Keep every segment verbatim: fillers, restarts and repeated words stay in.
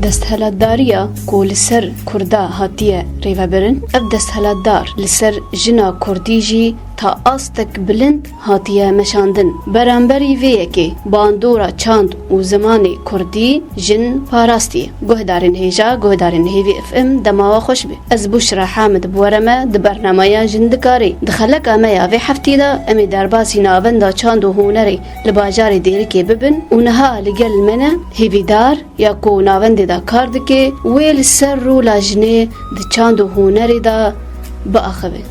Desthilatdariya ku li ser Kurda hatiye rêvebirin, ev desthilatdar li ser jina Kurdî jî ta astek bilind hatiye meşandin. Beramberî vê yekê bandora çand û zimanê Kurdî jin parastiye. Guhdarên hêja, guhdarên Hêvî F M, dema we xweş be. Ez Bûşra Hamid bi we re me di bernameya Jin Dikarê. Di xeleka me ya vê heftî de em ê derbasî navenda çand û hunerê li bajarê Dêrikê bibin û niha li gel me ne hêvîdar ya ku navendê de kar dike, wê li ser rola jinê di çand û hunerê de biaxive.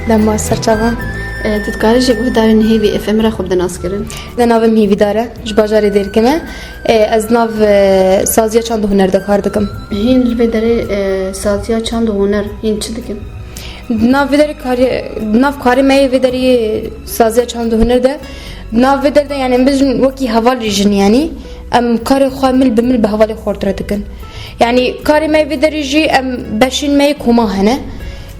Dema serçava. E, tu dikarî ji guhdarên Hêvî F M re xwe bide naskirin? De navê min Hêvîdar e, ji bajarê Dêrikê me. E, ez nav, e, saziya çand û huner de kar dikim. Hîn li vê derê, e, saziya çand û huner hîn çi dikin? Di nav vê derê karê, di nav karê me yê vê derê yê saziya çand û huner de, di nav vê derê de, yani, em bijin wekî hevalê jin, yani, em karê xwe mil bi mil bi hevalê xwe re dikin. Yani, karê me yê vê derê jî em beşên me yê koma hene.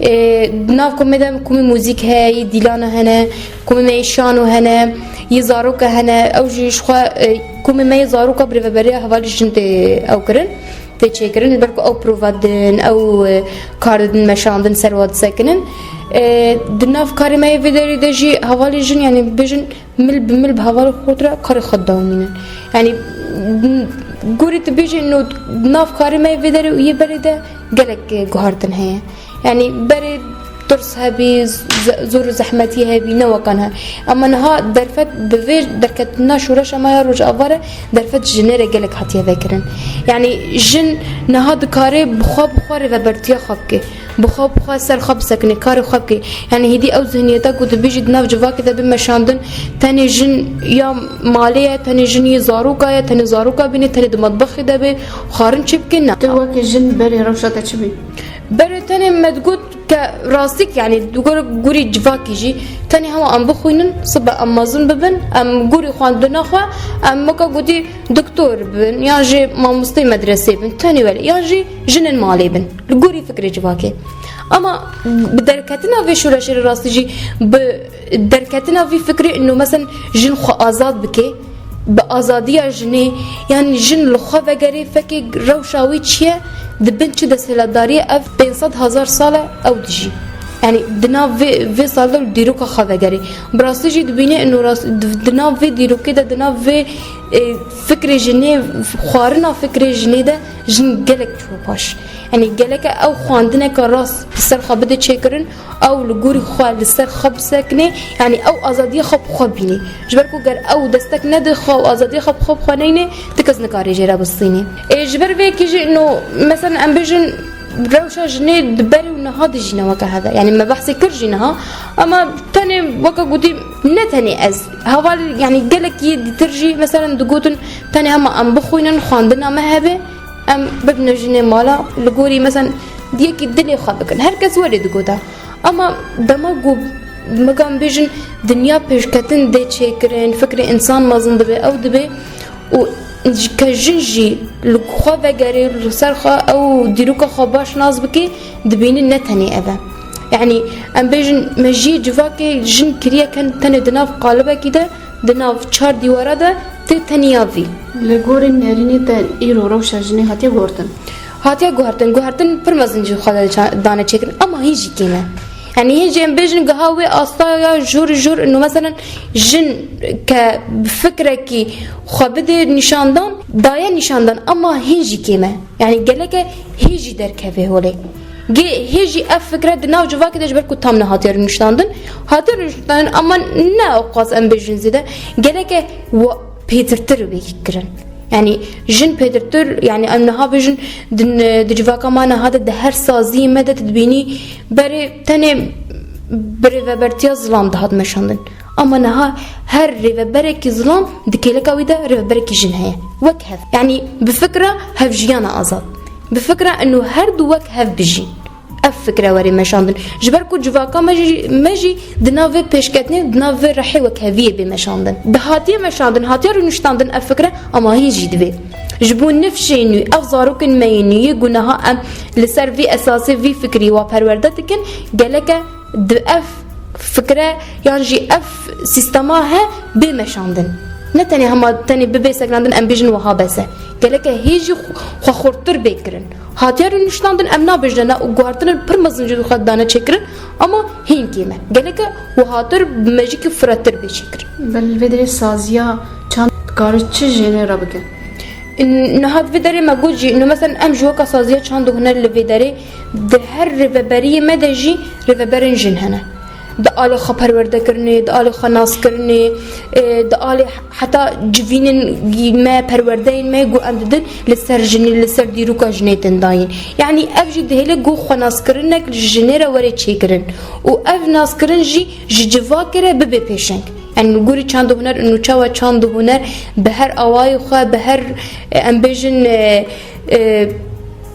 Ê, di nav komê de komê muzîk heye, yê dîlana hene, komê me yê şano hene, yê zaroka hene. Ew jî ji xwe, e, komê me yê zaroka bi rêveberiya hevalê jin tê ew kirin, tê çêkirin. Ji ber ku ew prova din, ew, e, kar didin meşandin, ser wa disekinin. E, di nav karê me yê vê derê de jî hevalê jin, yani bêjin, mil bi mil bi hevalê xwe re karê xwe didewamînin. Yani, gorî tu bêjî, no, nav karê me yê vê derê û yê berê de gelek, e, guhartin heye. Yani, berê tirs hebî, z-, zor û zehmetî hebî, ne weka niha. Ama niha derfet bi vê derketina şoreşa me ya Rojava re derfet ji jinê re gelek hatiye vekirin. Yani, jin niha dikare bi xwe, bi xwe rêvebertiya xwe bike. Bi xwe, bi xwe ser xwe bisekine, karê xwe bike. Yani hêdî ew zihniyeta ku dibêjî di nav civakê de bê meşandin, tenê jin ya malê ye, tenê jin yê zaroka ye, tenê zaroka bîne, tenê di metbexê de bê, xwarin çêbike, na. Tu wekî jin berê rewşa te çi bî? Berê tenê me digot ke rastîk, yani di gor-, gorî civakî jî tenê hema em bixwînin, sibe em mezin bibin, em gorî xwendina xwe, em weka gotî doktor bin, yan jî mamosteyê medresê bin, tenê wele, yan jî jinên malê bin. Li gorî fikrê civakê. Ama bi derketina vê şoreşê re rastî jî, bi derketina vî fikrê, ino, mesen, jin xwe azad bike, bi azadiya jinê, yan jin li xwe vegerê, fekê rewşa wî çi ye, di bin çi desthilatdariyê ev pênc sed hezar sal e ew dijî. Yani di nav vê, vê sal de li dîroka xwe vegerê. Bi rastî jî dibîne, ino, rast, di, di nav vê dîrokê de, di nav vê, e, fikrê jinê, xwarina fikrê jinê de jin gelek çû paş. Yani geleke ew xwendineke rast li ser xwe bide çêkirin, ew li gorî xwe li ser xwe bisekine, yani ew azadiya xwe bi xwe bîne. Ji ber ku ger ew destek nede xwe û azadiya xwe bi xwe bi xwe neyne, ti kes nikare jê re bistîne. Ê, ji ber vê yekê jî, no, mesela em bêjin, rewşa jinê di berê û niha de jî ne weke hev e. Yani me behsê kir jî niha, ama tenê weke gotî, ne tenê ez. Heval, yani gelek yê dîtir jî, mesela digotin, tenê hema em bixwînin, xwendina me hebe, em bibine jinê mala, li gorî, mesela, di yekî dilê xwe bikin. Her kes welê digota. Ama dema ku, mega em bêjin, dinya pêşketin dê çêkirin, fikrê însan mezin dibe, ew dibe û ji-, ke jin jî li xwe vegerê, li ser xwe ew dîroka xwe baş nas bike, dibînin ne tenê ev e. Yani em bêjin, mejiyê civakê jin kiriye ken-, tenê di nav qalibekî de, di nav çar dîwara de tê teniya vî. Li gorî nerînê te îro rewşa jinê hatiye guhertin? Hatiye guhertin. Guhertin pir mezin ji xwe de ça-, dane çêkirin, ama hîn jî kêm e. Yani hîn jî em bêjin giha wê astaya jor jor, ino, meselen, jin ke bi fikrekî xwe bide nîşandan, daye nîşandan, ama hîn jî kêm e. Yani geleke hê jî derkeve holê. Gê hê jî ev fikre di nav civakê de, ji ber ku tam nehatiye rûniştandin, hatiye rûniştandin, ama ne ew qas em bêjin zêde. Geleke wa-, pêtirtir wê kirin. Yani jin pêtirtir, yani em niha bêjin di, di civaka me niha de, di her saziyê me de tu dibînî berê tenê bi rêvebertiya zilam dihat meşandin. Ama niha her rêveberekî zilam di kêleka wî de rêveberekî jin heye. Wek hev. Yanî bi fikra hevjiyana azad. Bi fikra ino her du wek hev bijîn. ev fikre were meşandin. Ji ber ku civaka me jî, me jî di nav vê pêşketinê, di nav vê rehê wekheviyê bê meşandin. Di hatiye meşandin, hatiye rûniştandin ev fikre, ama hîn jî divê. Ji bo nifşên nû, ev zarokên me yên nû yê ku niha em li ser vî esasê, vî fikrî wa perwerde dikin, gereke di ev fikre yan jî ev sîstema he bê meşandin. Ne tenê hema tenê bibê sekinandin, em bêjin wiha bes e. Gereke hê jî xwe xurttir bê kirin. Hatiye rûniştandin, em nabêjine ne û guhartinên pir mezin jî xwe dane çêkirin, ama hîn kêm e. Gereke wihatir, bi mejîkî firehtir bê çêkirin. Belê, li vê derê saziya çand dikare çi jênê re bike? Niha di vê derê me got jî, û mesela em ji weka saziya çand û huner li vê derê, di her rêveberiyê me de jî rêveberên jin hene. Di alê xwe perwerdekirinê, di alê xwe naskirinê, e, di alê heta civînên me, perwerdeyên me ku em didin li ser jinê, li ser dîroka jinê tên dayîn. Yanî ev jî dihêle ku xwenaskirinek ji jinê re were çêkirin û ev naskirin jî ji civakê re bibe pêşeng. Yanî li gorî çand û huner û nûçewa çand û huner bi her awayê xwe, bi her, e, em bêjin, e, e,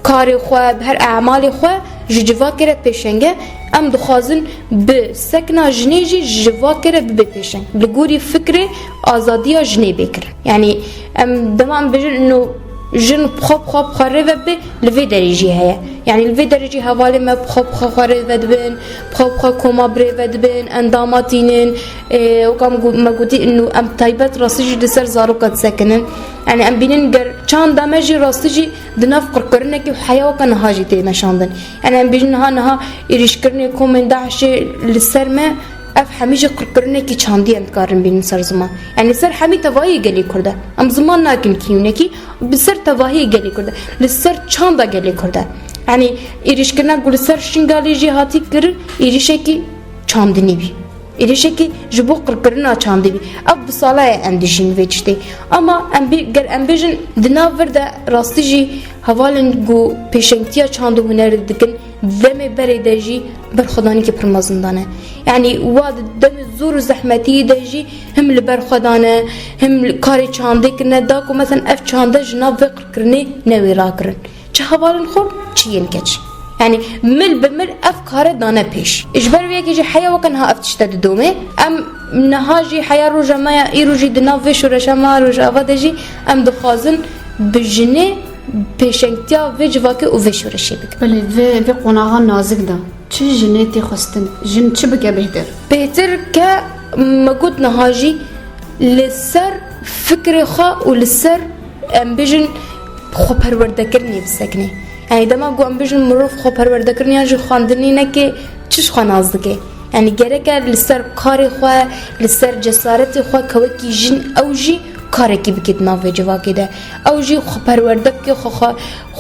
karê xwe, bi her emalê xwe ji civakê re pêşeng e. Em dixwazin bi sekna jinê jî ji civakê re bibe pêşeng. Li gorî fikrê azadiya jinê bê kirin. Yanî em dema em bêjin ino jin bi xwe, bi xwe, bi xwe rê ve bê, li vê derê jî heye. Yanî li vê derê jî hevalê me bi xwe, bi xwe, xwe rê ve dibin, bi xwe, bi xwe koma bi rê ve dibin, endama tînin. Ê, weka me got-, me gotî ino em taybet rastî jî li ser zaroka disekinin. Yanî em bînin ger çanda me jî rastî jî di nav qirkirinekî û heya weke niha jî tê meşandin. Yanî em bêjin niha, niha êrîşkirinê komên DAIŞê li ser me, ev hemî jî qirkirinekî çandî em dikarin bînin ser ziman. Yanî li ser hemî tevahiyê gelê Kurd e. Em ziman nakin kî û nekî, bi ser tevahiyê gelê Kurd e. Li ser çanda gelê Kurd e. Yanî êrîşkirina ku li ser Şingalê jî hatî kirin, êrîşekî çandinî bî. Êrîşekî ji bo qirkirina çandê bî. Ev bi sala ye em dijîn vê tiştê. Ama em bê-, ger em bêjin di nav vir de rastî jî hevalên ku pêşengtiya çand û hunerê dikin, di demê berê de jî berxwedanîkê pir mezin dane. Yanî wa di demê zor û zehmetiyê de jî him li ber xwe dane, him li karê çandê kirine, da ku mesela ev çande ji nav vê qirkirinê newê rakirin. Çi hevalên xurt, çi yên keç. Yanî mil bi mil ev kare dane pêş. Ji ber vê yekê jî heya weke niha ev tişte didome. Em niha jî heya roja me ya îro jî di nav vê şoreşa me ya Rojava de jî em dixwazin bi jinê pêşengtiya vê civakê û vê şoreşê bikin. Belê, vê, vê qonaxa nazik de çi jinê tê xwestin? Jin çi bike bêhtir? Bêhtir ke me got niha jî li ser fikrê xwe û li ser, em bêjin, xweperwerdekirinê bisekine. Yanî dema ku em bêjin mirov xweperwerdekirin yan jî xwendinê neke, çi ji xwe nas dike? Yanî gereke li ser karê xwe, li ser cesaretê xwe ke wekî jin ew jî karekî bike di nav vê civakê de. Ew jî xweperwerde bike, xwe, xwe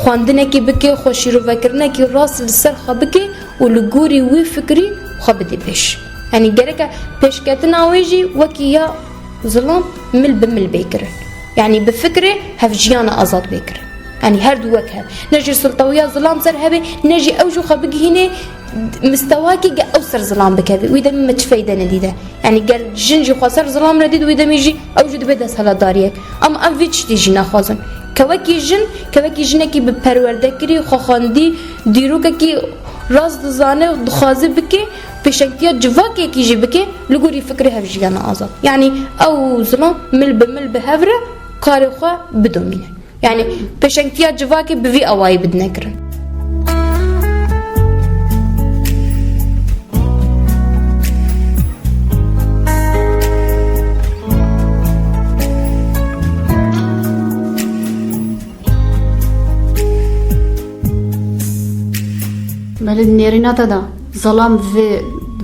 xwendinekê bike, xwe şîrovekirinekî rast li ser xwe bike û li gorî wî fikrî xwe bide pêş. Yanî gereke pêşketina wê jî wekî ya zilam mil bi mil bê kirin. Yanî bi fikrê hevjiyana azad bê kirin. Yanî her du wek hev. Ne jî siltewiya zilam ser hebe, ne jî ew jî xwe bigihîne mistewakî ge ew ser zilam bikeve. Wî demî me çi feyde nedî de. Yanî ger jin jî xwe ser zilam re dît, wî demî jî ew jî dibe desthilatdariyek. Ama em vî tiştî jî naxwazin. Ke wekî jin, ke wekî jinekî bi perwerde kirî, xwe xwendî, dîrokekî rast dizane, dixwaze bike, pêşengtiya civakekî jî bike, li gorî fikrê hevjiyana azad. Yanî ew zilam mil bi mil bi hev re karê xwe bidomîne. Yanî pêşengtiya civakê bi vî awayî bidine kirin. Belê, nêrîna te de, zilam vê,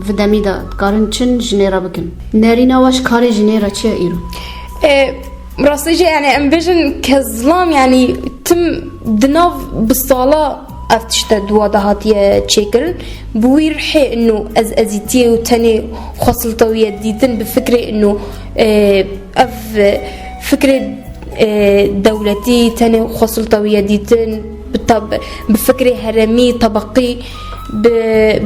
vê demî de dikarin çin jinê re bikin. Nêrîna we ji karê jinê re çi ye îro? E, rastî jî, yanî, em bêjin ke zilam, yanî, tim di nav bi sala ev tişte di wa de hatiye çêkirin. Bi wî rihê ino ez ezîtiyê û tenê xwesiltewiye dîtin, bi fikrê ino, e, ev fikrê e, dewletî tenê xwesiltewiye dîtin, bi tab-, bi fikrê heremî, tebeqî, bi,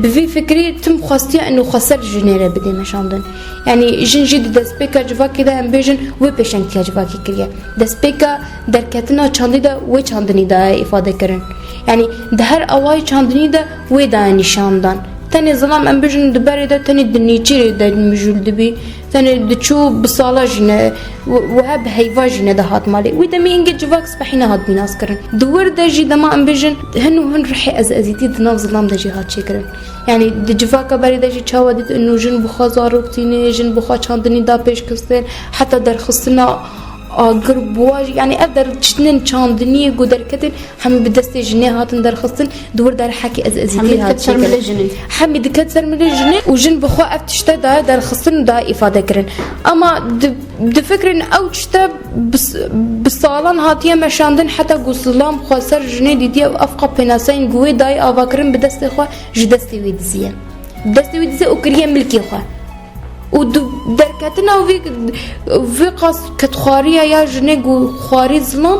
bi vî fikrî tim xwestiye ino xweser jinê re bidê meşandin. Yanî jin jî di destpêka civakê de em bêjin wê pêşengtiya civakê kiriye. Destpêka derketina çandî de wê çandinî daye îfade kirin. Yanî di her awayî çandinî de wê daye nîşandan. Tenê zilam em bijin di berê de tenê di nêçîrê de mijûl dibî. Tenê diçû bi sala jî ne, wi-, wiha bi heyva jî nedihat malê. Wî demê hingê civak spehî nehat bînaskirin. Di wir de jî dema em bijin hin û hin rihê ezezîtî di nav zilam de jî hat çêkirin. Yanî di civaka berê de jî çawa dît inu jin bi xwe zarok tîne, jin bi xwe çandinî da pêşkestin, heta derxistina agir buwa jî, yanî ev der çitinên çandiniyê ku derketin, hemî bi destê jinê hatin derxistin, di wir de rihekî ezezîtî Hemî diket ser milê jinê. Hemî diket ser milê jinê û jin bi xwe ev tişte daye derxistin û daye îfade kirin. Ama di, di fikrin ew tişte bi s-, bi salan hatiye meşandin, heta ku zilam xwe ser jinê dîtiye û ev qap pênaseyên ku wê dayê avakirin bi destê xwe ji destê wê diziye. Destê wî dize û kiriye milkê xwe. Û du-, derketina vî, vî qas kedxwariya ya jinê ku xwarî zilam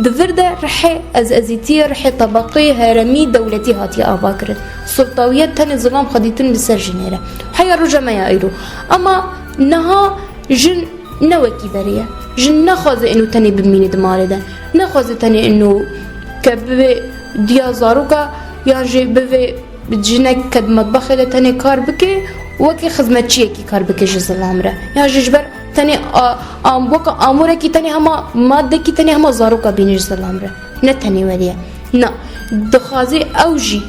di vir de rihê ezezîtiyê, rihê tebeqê heremî, dewletî hatiye ava kirin. Sultawiyet tenê zilam xwe dîtin li ser jinê re. Heya roja me ya îro. Ama niha jin ne wekî berê ye. Jin nexwaze ino tenê bimîne di malê de. Nexwaze tenê ino ke bibe diya zaroka yan jî bibe jinek ke di metbexê de tenê kar bike, wekî xizmetçiyekî kar bike ji zilam re. Yan jî ji ber tenê a-, am-, weke amorekî tenê hema madekî tenê hema zaroka bîne ji zilam re. Ne tenê werê ye. Na, dixwaze ew jî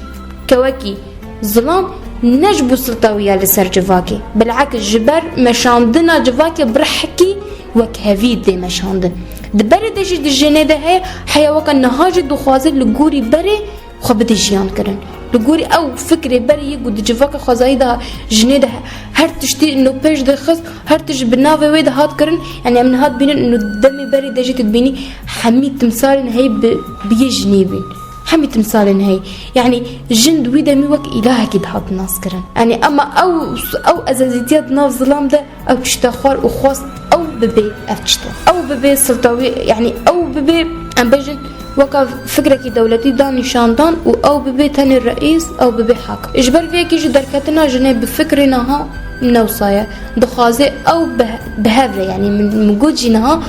ke wekî zilam ne ji bo siltawiya li ser civakê, bilekis ji ber meşandina civakê bi rihekî wekhevî dê meşandin. Di berê de jî di jinê de heye, heya weke niha jî dixwaze li gorî berê xwe bide jiyan kirin. Li gorî ew fikrê berê yê ku di civaka xwezayî de jinê de her tiştî ino pêş dixist, her tişt bi navê wê de hat kirin. Yanî em niha dibînin ino demê berê de jî tu dibînî hemî timsalên heyî bi, bi yê jinê bîn. Hemî timsalên heyî. Yanî jin di wî demî wek îlahekî dihat naskirin. Yanî ema ew, ew ezezîtiya di nav zilam de ew tişte xwar û xwest ew bibe ev tişte. Ew bibe siltawî, yanî ew bibe, em bêjin, weka fikrekî dewletî da nîşandan û ew bibe tenê reîs, ew bibe hakim. Ji ber vê yekê jî derketina jinê bi fikrê niha ne wisa ye. Dixwaze ew bi, bi hev re, yanî min, min got jî niha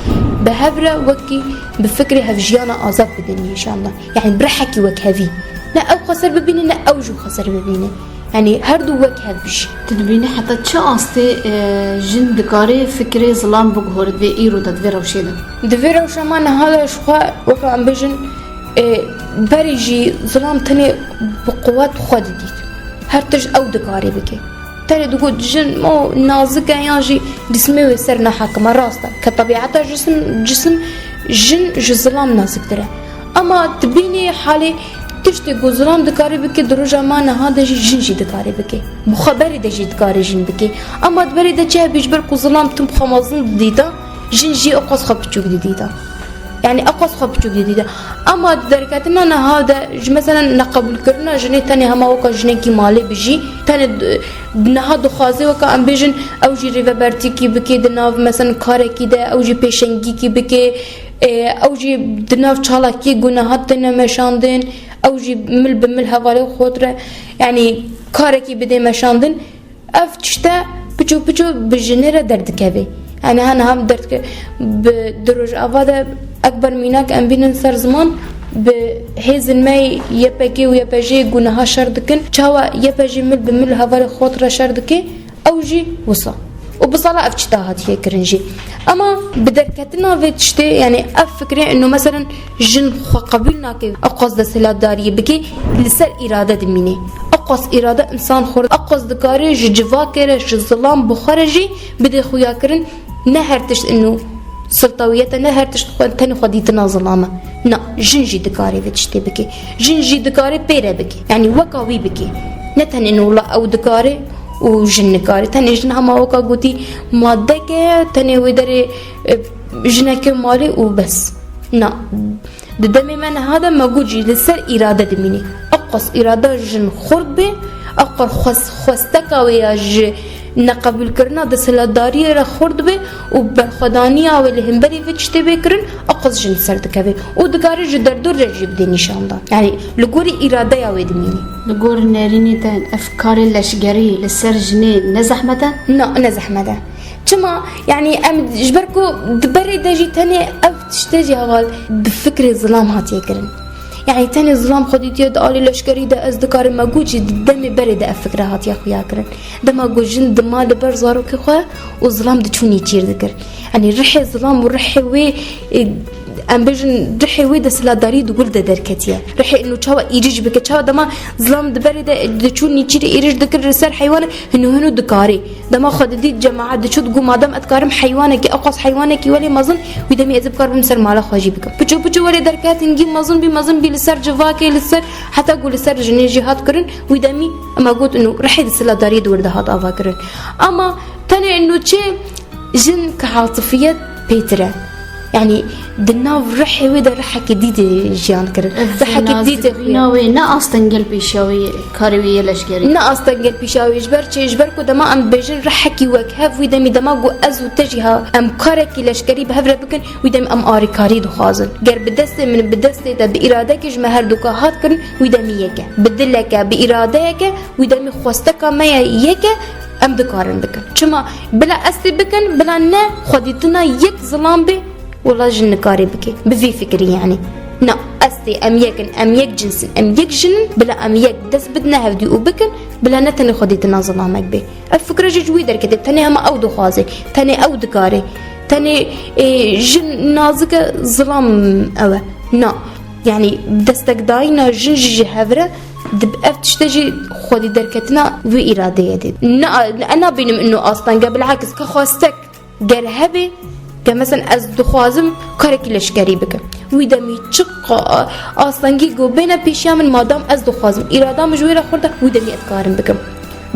bi hev re wekî bi fikrê hevjiyana azad bide nîşandan. Yanî bi rihekî wekhevî. Ne ew xweser bibîne, ne ew jî xweser bibîne. Yanî her du wek hev bijî. Tu dibînî heta çi astê, e, jin dikare fikrê zilam biguhore di vê îro de, di vê rewşê de? Di vê rewşa me niha de ji xwe, weke em bêjin, e, berê jî zilam tenê bi quwet xwe didît. Her tişt ew dikare bike. Tenê digot jin o nazik e yan jî cismê wê ser nehekim e, rast e. Ke tebiata cisim, cisim jin ji zilam naziktir e. Ema dibînî halê tiştê ku zilam dikare bike, di roja me niha de jî jin jî dikare bike. Bi xwe berê de jî dikare jin bike. Ema di berê de çi hebî, ji ber ku zilam tim xwe mezin didîta, jin jî ew qas xwe piçûk didîta. Yanî ew qas xwe piçûk didîta. Ema di derketina niha de ji, meselen, neqebûlkirina jinê tenê hema weka jinekî malê bijî, tenê d-, niha dixwaze weka em bêjin ew jî rêvebertîkî bike di nav, meselen, karekî de, ew jî pêşengîkî bike, Ê, ew jî di nav çalakiyê ku niha têne meşandin, ew jî mil bi mil hevalê xwe re, yanî karekî bidê meşandin, ev tişte piçû piçû bi jinê re derdikeve. Yanî hene hem derdike bi di Rojava de ekber mînak em bînin ser ziman bi hêzên me Y P G û Y P J ku niha şer dikin. Çawa Y P J mil bi mil hevalê xwe re şer dike? Ew jî wisa. Û bi sala ev çita hatiye kirin jî. Ema bi derketina vê tiştê, yanî ev fikrê ino, meselen, jin xwe qebûl nake, ew qas desthilatdariyê bike, li ser îrade dimîne. Ew qas îrade însan xwe, ew qas dikare ji civakê re, ji zilam bi xwe re jî bide xuyakirin, ne her tişt ino siltawiyet e, ne her tişt xwe, tenê xwe dîtina zilam e. Na, jin jî dikare vê tiştê bike. Jin jî dikare pê re bike. Yanî weka wî bike. Ne tenê nola ew dikare û jin nikare. Tenê jin hema weka gotî madeke, tenê wê derê, e, jineke malê û bes. Na. Di demê me niha de me got jî li ser îrade dimînî. Eqas îrada jin xurt bê, eqas xwes-, xwesteka wê ya ji neqebûlkirina desthilatdariyê re xurt bê û berxwedaniya wê li hemberî vê tiştê bê kirin, eqas jin ser dikeve û dikare ji derdor re jî bidê nîşandan. Yanî li gorî îradeya wê dimînî. Li gor nerînê te ev karê leşgerî li ser jinê ne zehmet e? Na, ne zehmet e. Çima? Yanî em ji ber ku di berê de jî tenê ev tiştê jî heval bi fikrê zilam hatiye kirin. Yani tenê zilam xwe dîtiye di alî leşkerî de, ez dikarim, me got jî di demê berê de ev fikre hatiye xuya kirin. Dema ku jin dima li ber zarokê xwe û zilam diçû nêçîr dikir. Yani rihê zilam û rihê wê, e, em bêjin rihê wê desthilatdarî di gul de derketiye. Rihê ino çawa êrîş bike, çawa dema zilam di berê de diçû nêçîrê êrîş dikir li ser heywanê, hino hino dikarî. Dema xwe didît cemaet diçû, digot, madem ez dikarim heywanekî, eqas heywanekî welê mezin, wî demî ez ê bikaribim ser mala xwe jî bikim. Piço piço welê derket, hingî mezin bî, mezin bî li ser civakê, li ser, heta ku li ser jinê jî hat kirin, wî demî ema got, ino rihê desthilatdariyê di wir de hat ava kirin. Ama tenê ino çi jin ki atifiyet pêtir e. Yani di nav rihê wê de rihekî dî tê jiyan kirin. Rihekî dî tê xuya. Navê ne astengel pêşiya wê karê wê yê leşkerî. Ne astengel pêşiya wê ji ber çi? Ji ber ku dema em bêjin rihekî wek hev, wî demî dema ku ez û te jî ha em karekî leşkerî bi hev re bikin, wî demî em arîkarî dixwazin. Ger bi destê min, bi destê te, bi îradekê ji me herduka hat kirin, wî demî yek e. Bi dileke, bi îradeyeke, wî demî xwesteka me ye yek e, em dikarin bikin. Çima? Bila ez tê bikin, bila ne xwedîtina yek zilam bê, wela jin nikarê bike. Bi vî fikirî yani. Na, ez tê, em yek in, em yek cins in, em yek jin in, bila em yek dest bidine hevdî û bikin, bila ne tenê xwedîtina zilamek bê. Ev fikre jî ji wî derketê, tenê hema ew dixwaze, tenê ew dikare, tenê, ê, jin nazik e, zilam ew e. Na, yani destekdayîna jin jî ji hev re di ev tişte jî xwedî derketina wî îradeyê de. Na, ez nabînim ino asteng e, bilhekis ke xwestek ger hebe, ke mesela ez dixwazim karekî leşkerî bikim. Wî demî çi qa-, astengî ku bêne pêşiya min, madam ez dixwazim, îrada min ji wê re xurt e, wî demî ez dikarim bikim.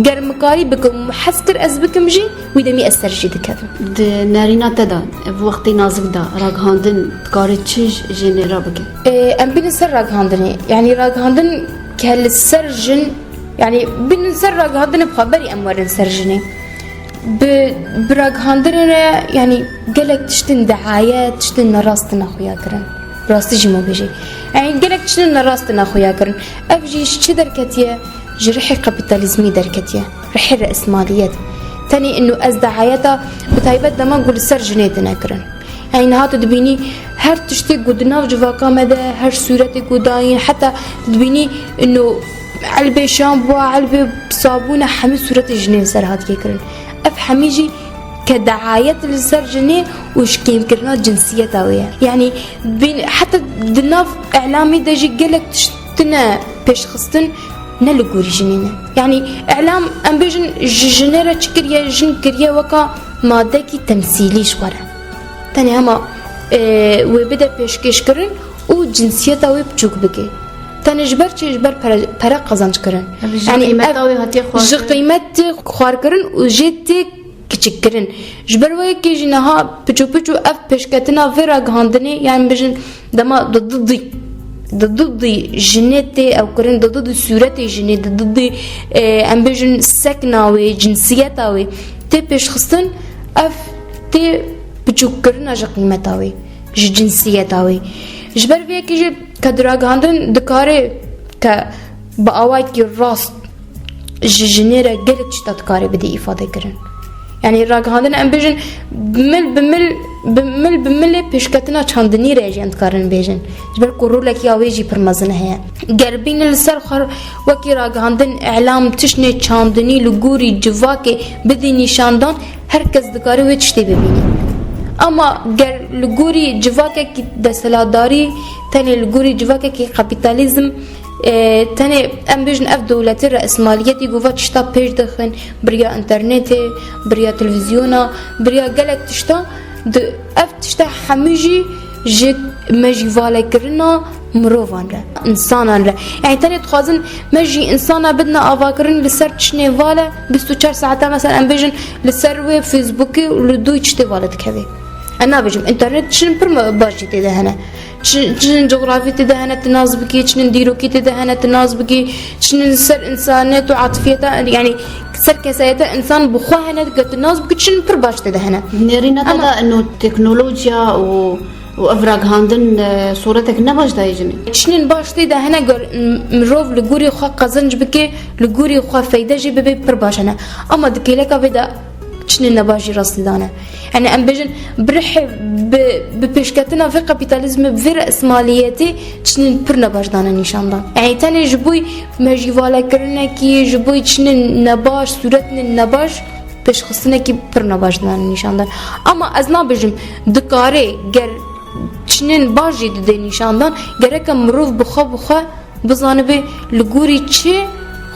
Ger min karî bikim, hez kir ez bikim jî, wî demî ez ser jî dikevim. Di nerîna te de, ev wextê nazik de, ragihandin dikare çi ji jinê re bike? Ê, em bînin ser ragihandinê. Yani ragihandin ke li ser jin, yani bînin ser ragihandinê bi xwe berî em werin ser jinê. Bi, bi ragihandinê re, yani gelek tiştin deayet, tiştin nerast tine xuya kirin. Rastî jî me bêjî. Yani gelek tiştin nerast tine xuya kirin. Ev jî ji çi derketiye? Ji rihê kapîtalîzmî derketiye. Rihê reîsmaliyet. Tenê ino ez deayeta bi taybet dema ku li ser jinê tine kirin. Yani niha tu dibînî her tiştê ku di nav civaka me de, her sûretê ku dayîn, heta tu dibînî ino elbê şampuwa, elbê sabûne, hemî sûretê jinê li ser hatiye kirin. Ev hemî jî ke deayet li ser jinê û ji kêmkirina cinsiyeta wê ye. Yani bin, heta di nav îlamê de jî gelek tişt tine pêşxistin ne li gorî jinê ne. Yani îlam, em bêjin, ji jinê re çi kiriye, jin kiriye weka madekî temsîlî ji xwe re. Tenê hema, e, wê bide pêşkêşkirin û cinsiyeta wê biçûk bike. Tenê ji ber çi? Ji ber pere, pere qezenc kirin. Ev ji qîmeta wê hatiye xwarkirin. Ji qîmet tê xwarkirin û jê tê kiçikkirin. Ji ber wê yekê jî niha piçû piçû ev pêşketina vê ragihandinê, yani bijin dema di didî, di didî jinê tê ew kirin, di didî sûretê jinê, di didî, e, em bijin sekna wê, cinsiyeta wê tê pêşxistin, ev tê piçûkkirina ji qîmeta wê, ji cinsiyeta wê. Ji ber vê yekê jî ke di ragihandin dikare ke bi awayekî rast ji jinê re gelek tişta dikare bide îfade kirin. Yani ragihandin em bêjin mil bi mil, bi mil bi milê pêşketina çandinî re jî em dikarin bêjin. Ji ber ku rolek ya wê jî pir mezin heye. Ger bînin li ser xwe wekî ragihandin, îlam, tiştê çandinî li gorî civakê bidî nîşandan, her kes dikare wê tiştê bibîne. Ama ger li gorî civakekî desthilatdarî, tenê li gorî civakekî kapîtalîzm, e, tenê em bêjin ev dewletê reîsmaliyetî ku va tişta pêş dixin, bi riya înternetê, bi riya televîzyona, bi riya gelek tişta, di, ev tişta hemû jî ji mejîvalekirina mirovan re, însanan re. Yani tenê dixwazin me jî însana bidine avakirin li ser tiştê vale, bîst û çar saeta mesela em bêjin li ser wê Facebookê û li dû tiştê vale dikeve. Ez nabêjim, înternet tiştin pir me-, baş jî tê de hene. Çi-, çinin cografî tê de hene, tu nas bikî, çinin dîrokî tê de hene, tu nas bikî, çinin ser însaniyet û atifiyeta, yani ser kesayeta însan bi xwe hene, dike tu nas bikî, çinin pir baş tê de hene. Nêrîna te de ino teknolojiya û û ev ragihandin, e, sûretek ne baş dayê jinê. Tiştên baş tê de hene, ger m-, mirov li gorî xwe qezenc bike, li gorî xwe feyde jî bibe, pir baş hene. Ama di kêleka vê de Çinên nebaş jî rastî dane. Yanî em bêjin bi rihê, bi, bi pêşketina vê kapîtalîzmê, bi vê resmaliyetê çinên pir nebaş dane nîşandan. Yanî tenê ji bo mejîvalekirinekî, ji bo çinên nebaş, sûretnên nebaş, pêşxistinekî pir nebaş dane nîşandan. Ama ez nabêjim dikarê ger çinên baş jî didê nîşandan, gereke mirov bi xwe bi xwe bizanibe li gorî çi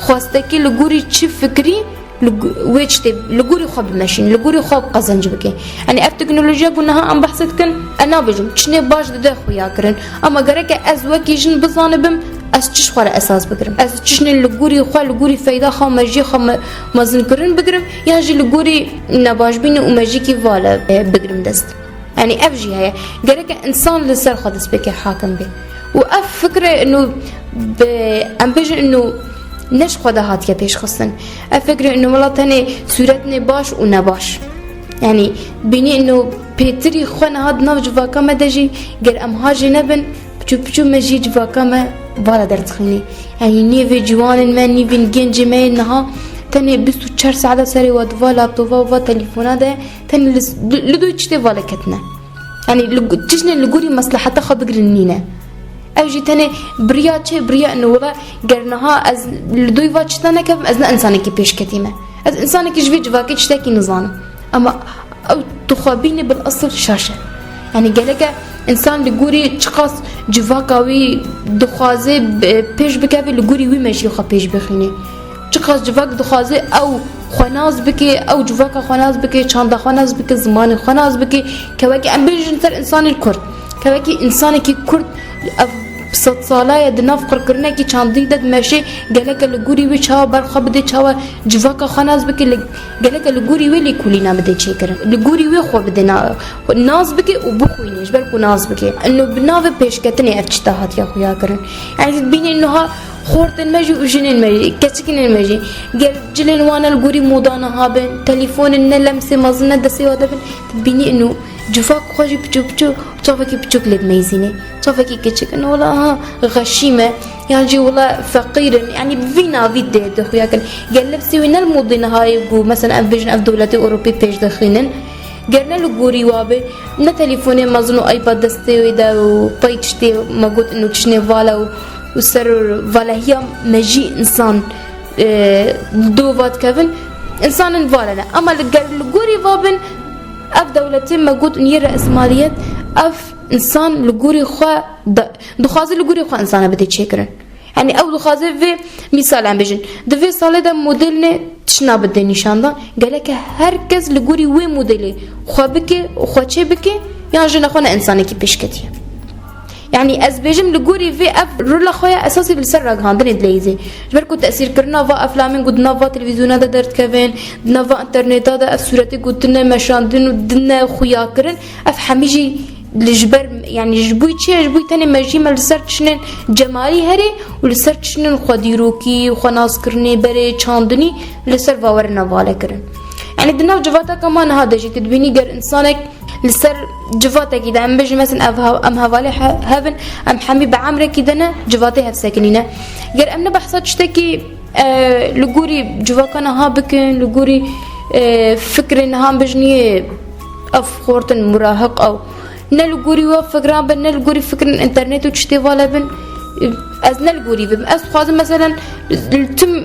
xwestekî, li gorî çi fikrî, li gu-, wê tiştê li gorî xwe bimeşîn, li gorî xwe qezenc bike. Yanî ev teknolojiya ku niha em behsê dikin, ez nabêjim çinê baş dide xuya kirin. Ama gereke ez wekî jin bizanibim, ez çi ji xwe re esas bigirim. Ez çişnê li gorî xwe, li gorî feyda xwe, mejiyê xwe me-, mezinkirin bigirim, yan jî li gorî nebaşbînê û mejîkî vale, e, bigirim dest. Yanî ev jî heye. Gereke însan li ser xwe dest pê ke hakim bê. Û ev fikre ino bi, em bêjin ino ne ji xwe de hatiye pêşxistin. Ev fikre ino wela tenê sûretnê baş û nebaş. Yanî bînî ino pêtirî xwe niha di nav civaka me de jî ger em ha jê nebin, piçû piçû me jî civaka me vala derdixînî. Yanî nîvê ciwanên me, nîvên gencê me yên niha tenê bîst û çar saeta serê wa di va laptopa û va telefona de, tenê li, li, li doy tiştê vala ketine. Yanî li gu-, tiştên li gorî mesleheta xwe bigirin nîne. Ev jî tenê biriya çê, biriya ino wela ger niha ez li doy va tişta nekevim, ez ne însanekî pêşketî me. Ez însanekî ji vê civakê tiştekî nizanim. Ama ew tu xwe bînî bil esil şaş e. Yanî geleke însan li gorî çiqas civaka wî dixwaze, e, pêş bikeve, li gorî wî mejiyê xwe pêş bixînê. Çiqas civak dixwaze ew xwe nas bike, ew civaka xwe nas bike, çanda xwe nas bike, zimanê xwe nas bike, kewekî em bêjin ser însanên Kurd. Kewekî însanekî Kurd ev sedsala ye di nav qirkirinekî çandî de dimeşe, geleke li gorî wê çawa ber xwe bide, çawa civaka xwe nas bike, li, geleke li gorî wê lêkolîna bide çêkirin. Li gorî wê xwe bide na-, nas bike û bixwîne, ji ber ku nas bike. Ino bi navê pêşketinê ev tişta hatiye xuya kirin. Yanî tu dibînî niha xortên me jî û jinên me jî, keçikên me jî, ger cilên wan ne li gorî moda niha bin, telefonên ne lemsê mezin ne destê wa de bin, tu dibînî ino civak xwe jî piçû piçû, çavekî piçûk lê dimeyzînê. Çavekî kiçik in, wela ha, xeşîm e, yan jî wela feqîr in. Yanî bi vî navî dê, dê xuya kirin. Ger lemsê wî ne li modê niha ye ku, mesela, em bêjin ev dewletê Ewropî pêş dixînin. Ger ne li gorî wa be, ne telefonê mezin û iPad destê wê de û pey tiştê me got ino çişnê vala û, û ser valehiya mejî însan, e, dova dikevin, însanên vale ne. Ama li ger li gorî va bin, ev dewletê me got niyê resmaliyet, ev însan li gorî xwe da-, dixwaze li gorî xwe însana bide çêkirin. Yanî ew dixwaze vê mîsal em bêjin. Di vê salê de modelê tişna bide nîşandan. Geleke her kes li gorî wê modelê xwe bike, xwe çê bike, yan jina xwe ne însanekî pêşketî ye. Yanî ez bêjim li gorî vê ev rola xwe ya esasî li ser ragihandinê dileyîzê. Ji ber ku tesîrkirina va eflamên ku di nav va televîzyona de derdikevin, di nav va înterneta de ev sûretê ku tine meşandin û dine xuya kirin, ev hemî jî li ji ber, yanî ji bo çi ye? Ji bo tenê mejî me li ser tiştên cemalî herê û li ser tiştên xwedîrokî, xwenaskirinê, berê, çandinî li ser va were navale kirin. Yanî di nav civateka me niha de jî tu dibînî ger însanek li ser civatekî de, em bêjin, mesela ev ha-, em hevalê he-, hev in, em hemî bi emrekî de ne, civatê hevsekinî ne. Ger em ne behsa tiştekî, e, li gorî civaka niha bikin, li gorî, e, fikrê niha em bêjin yê ev xortin murahiq ew. Ne li gorî we fikran bin, ne li gorî fikrên înternet û tiştê vale bin. Ez ne li gorî vê bim. Ez dixwazim, meselen, tim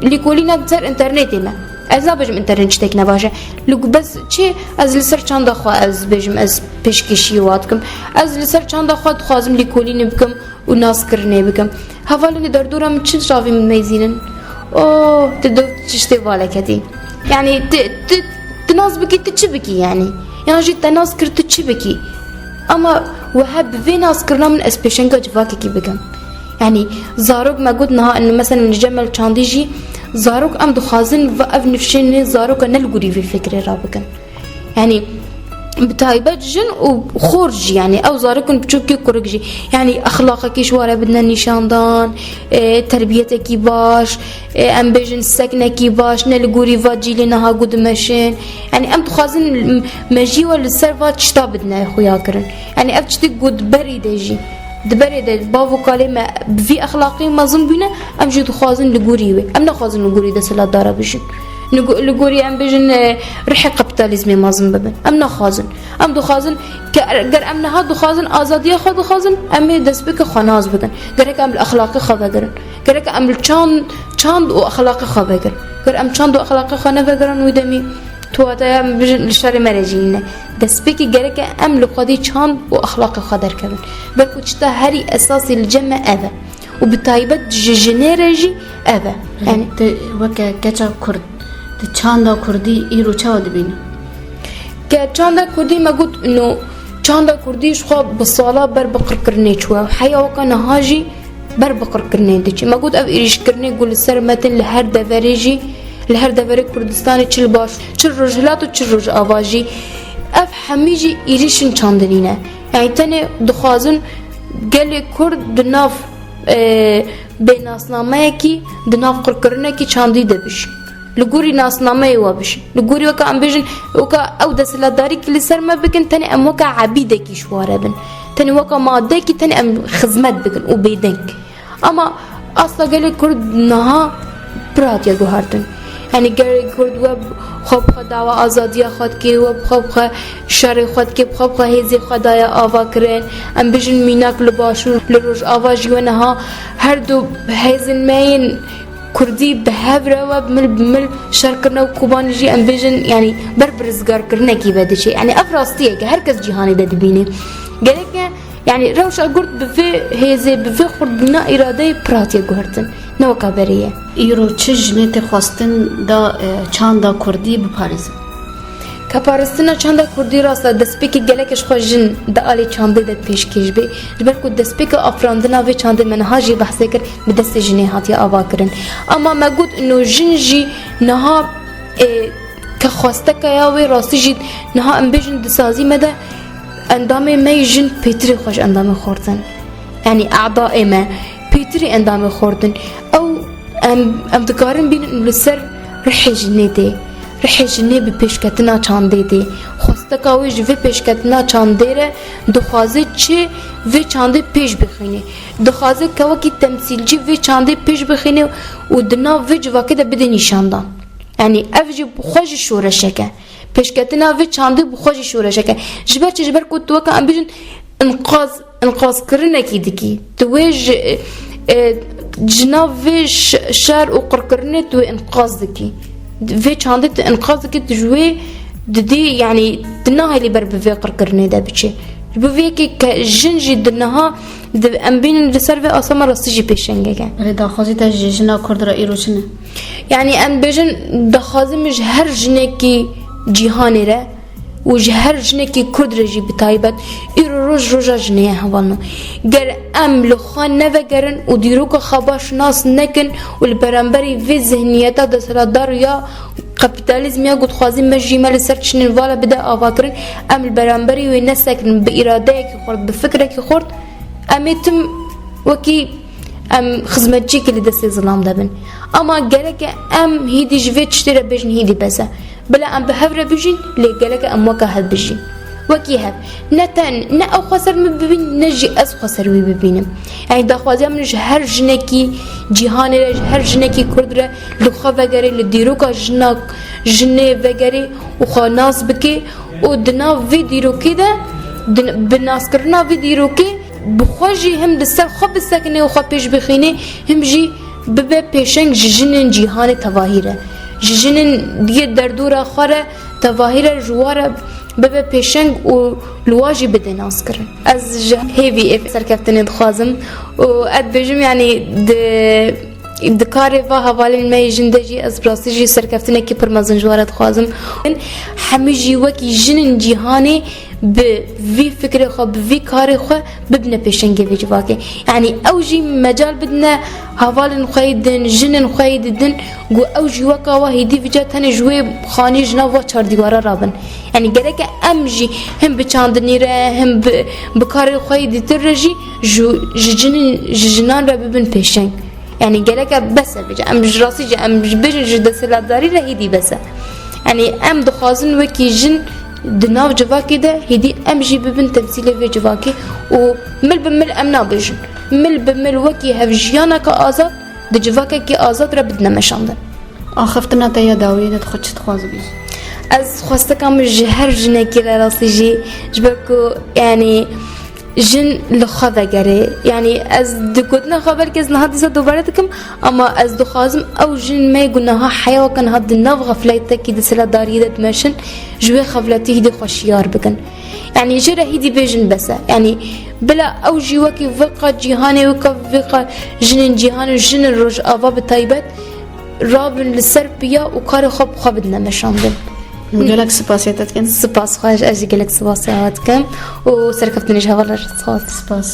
lêkolîna ser înternetê me. Ez nabêjim înternet tiştek ne baş e. Li, bes çi, ez li ser çanda xwe, ez bêjim, ez pêşkêşî wa dikim. Ez li ser çanda xwe dixwazim lêkolînê bikim û naskirinê bikim. Hevalên derdora min çi çavê min meyzînin? O, tu do tiştê vale ketî. Yanî tu, tu, tu nas bikî, tu çi bikî yanî? Yan jî te nas kir, tu çi bikî? Ama wiha bi vê naskirina min ez pêşenga civakekî bikim. Yanî zarok me got niha, mesela, li cem me li çandî jî zarok em dixwazin va ev nifşên zaroka ne li gorî vê fikrê rabikin. Yanî bi taybet jin û xor jî, yanî ew zarokên biçûkê kurik jî, yanî exlaqekî ji ware bidine nîşandan, e, terbiyetekî baş, e, em bêjin seknekî baş, ne li gorî va cîlê niha ku dimeşin. Yanî em dixwazin mejî we li ser va tişta bidine xuya kirin. Yanî ev tiştê ku di berê de jî, di berê de bav û kalê me bi vî exlaqî mezin bûne, em jî dixwazin li gorî wê. Em naxwazin li gorî desthilatdara bijîn. Li go-, li gorî em bêjin, e, rihê kapîtalîzmê mezin bibin. Em naxwazin. Em dixwazin ke ger em niha dixwazin, azadiya xwe dixwazin, em ê destpêkê xwe nas bikin. Gerek em li exlaqê xwe vegerin. Gerek em li çand, çand û exlaqê xwe vegerin. Ger em çand û exlaqê xwe nevegerin, wî demî tu wateya em bêjin li şerê me re jî nîne. Destpêkê gereke em li xwedî çand û exlaqê xwe derkevin. Belku çita herî esasî li cem me ev e. Û bi taybet ji jinê re jî ev e. Yanî Te weke keça Kurd, tu çanda Kurdî îro çawa dibînî? Ke çanda Kurdî me got, no, çanda Kurdî ji xwe bi sala ber bi qirkirinê çûye. Heya weke niha jî ber bi qirkirinê diçe. Me got, ev êrîşkirinê ku li ser me tên li her deverê jî, li her deverê Kurdistanê, çi li baş, çi li rojhilat û çi li rojava jî, ev hemî jî êrîşên çandinî ne. Yanî tenê dixwazin gelê Kurd di nav, e, bênasnameyekî, di nav qirkirinekî çandî de bijî. Li gorî nasnameyê we bijî. Li gorî weke em bêjin, weke ew desthilatdarî ki li ser me bikin, tenê em weke ebîdekî ji we re bin. Tenê weke madekî, tenê em xizmet bikin û bêdeng. Ama asla gelê Kurd niha pir hatiye guhertin. Yanî gelê Kurd we xwe bi xwe dawa azadiya xwe dike, we bi xwe bi xwe şerê xwe dike, bi xwe bi xwe hêzê xwe daye ava kirin. Em bêjin mînak li başûr, li rojava jî we niha her du hêzên me yên Kurdî bi hev re we bi mil bi mil şer kirine û Kobanî jî em bêjin, yanî ber bi rizgarkirinekî ve diçe. Yanî ev rastiyek e, her kes cîhanê de dibîne. Gereke, yanî rewşa Kurd bi vê hêzê, bi vê xurtbûna îradeyê pir hatiye guhertin. Ne weka berê ye. Îro çi jinê tê xwestin da, e, çanda Kurdî biparêzin? Ke parastina çanda Kurdî rast e, destpêkê gelekê ji xwe jin di alê çandê de pêşkêş bê. Ji ber ku destpêka afirandina vê çandê me niha jî behsê kir, bi destê jinê hatiye ava kirin. Ama me got, no jin jî niha, e, ke xwesteke ya wê rastî jî niha em bêjin di sazî me de endamê me yê jin pêtirê xwe ji endamê xortin. Yanî e'dayê me pêtirê endamê xortin. Ew Em, em dikarin bînin li ser rihê jinê tê. Rihê jinê bi pêşketina çandê tê. Xwesteka wê ji vê pêşketina çandê re dixwaze çi vê çandê pêş bixîne. Dixwaze ke wekî temsîlcî vê çandê pêş bixîne û di nav vê civakê de bide nîşandan. Yanî ev jî bi xwe jî şoreşek e. Pêşketina vê çandê bi xwe jî şoreşek e. Ji ber çi? Ji ber ku tu weke em bêjin inqaz, inqazkirinekî dikî. Tu wê ji, e, ji nav vê ş-, şer û qirkirinê tu wê inqaz dikî. Vê çandê tu inqaz dikî, tu ji wê didî, yanî tu nahêlî ber bi vê qirkirinê de biçî. Ji bo vê yekê ke jin jî di niha di, em bînin li ser vê asama rastî jî pêşengek e. Erê, daxwazî te ji jina Kurd re îro çi ne? Yanî em bêjin daxwazim ji her jinekî cîhanê re û ji her jinekî Kurd re jî bi taybet îro roj roja jinê ye hevalno. Ger em li xwe nevegerin û dîroka xwe baş nas nekin û li beramberî vê zihniyeta desthilatdar ya kapîtalîzm ya ku dixwazî me jî me li ser tiştên vala bide avakirin, em li beramberî wê nesekin bi îradeyekî xurt, bi fikrekî xurt, em ê tim wekî em xizmetçiyekî li destê zilam de bin. Ama gereke em hîdî ji vê tiştê re bêjin hîdî bes e. Bila em bi hev re bijîn, lê gereke em weke hev bijîn. Wekî hev. Ne te, ne ew xweser min bibîn, ne jî ez xweser wî bibînim. Yanî daxwaziya min ji her jinekî cîhanê re, ji her jinekî Kurd re li xwe vegerê, li dîroka jina, jinê vegerê û xwe nas bike û di nav vê dîrokê de, di, bi naskirina vê dîrokê bi xwe jî him li ser xwe bisekine û xwe pêş bixîne, him jî bibe pêşeng ji jinên cîhanê tevahî re. Ji jinên yê derdora xwe re tevahî re ji wa re bibe pêşeng û li wa jî bide naskirin. Ez ji hêvî ê serkeftinê dixwazim û ez dibêjim, yanî di, di karê va hevalên me yê jin de jî ez bi rastî jî serkeftinekî pir mezin ji wa re dixwazim. Hemî jî wekî jinên cîhanê bi vî fikrê xwe, bi vî karê xwe bibine pêşengê vê civakê. Yanî ew jî mecal bidine hevalên xwe yê din, jinên xwe yê didin, ku ew jî weka we hêdî vîca tenê ji wê xanî ji nav va çardîwara rabin. Yanî gereke em jî him bi çandinî re, him bi, bi karê xwe yê dîtir re jî ji, ji jinên, ji jinan re bibin pêşeng. Yanî gereke bes e vêca. Em ji rastî jî, em ji bêjin ji desthilatdarî re hêdî bes e. Yanî em dixwazin wekî jin di nav civakê de hêdî em jî bibin temsîlê vê civakê û mil bi mil em nabêjin. Mil bi mil wekî hevjiyaneke azad di civakekî azad re bidine meşandin. Axiftina te ya dawiyê de tu xwe çi dixwazî bêjî? Ez xwesteka min ji her jinekî re rastî jî, ji ber ku, yanî, jin li xwe vegerê. Yanî, ez di gotina xwe belkî ez niha dîsa dubare dikim, ama ez dixwazim ew jin me ku niha heya weke niha di nav xefletekî, di seladariyê de dimeşin, ji wê xefletî hîdî xwe şiyar bikin. Yanî, jê re hîdî bêjin bes e. Yanî, bila ew jî wekî vê qat cîhanê, weke vê qat jinên cîhan û jinên Rojava bi taybet rabin li ser piya û karê xwe bi xwe bidine meşandin. Gelek spasiya te dikin. Spas xweş, ez jî gelek spasiya we dikim û serkeftinê ji heval re spas. Spas.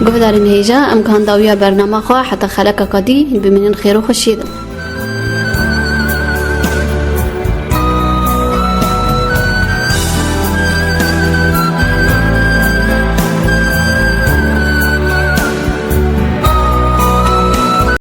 Guhdarên hêja, em gihan dawiya bernama xwe, heta xelekeka dî bimînin xêr û xweşiyê de.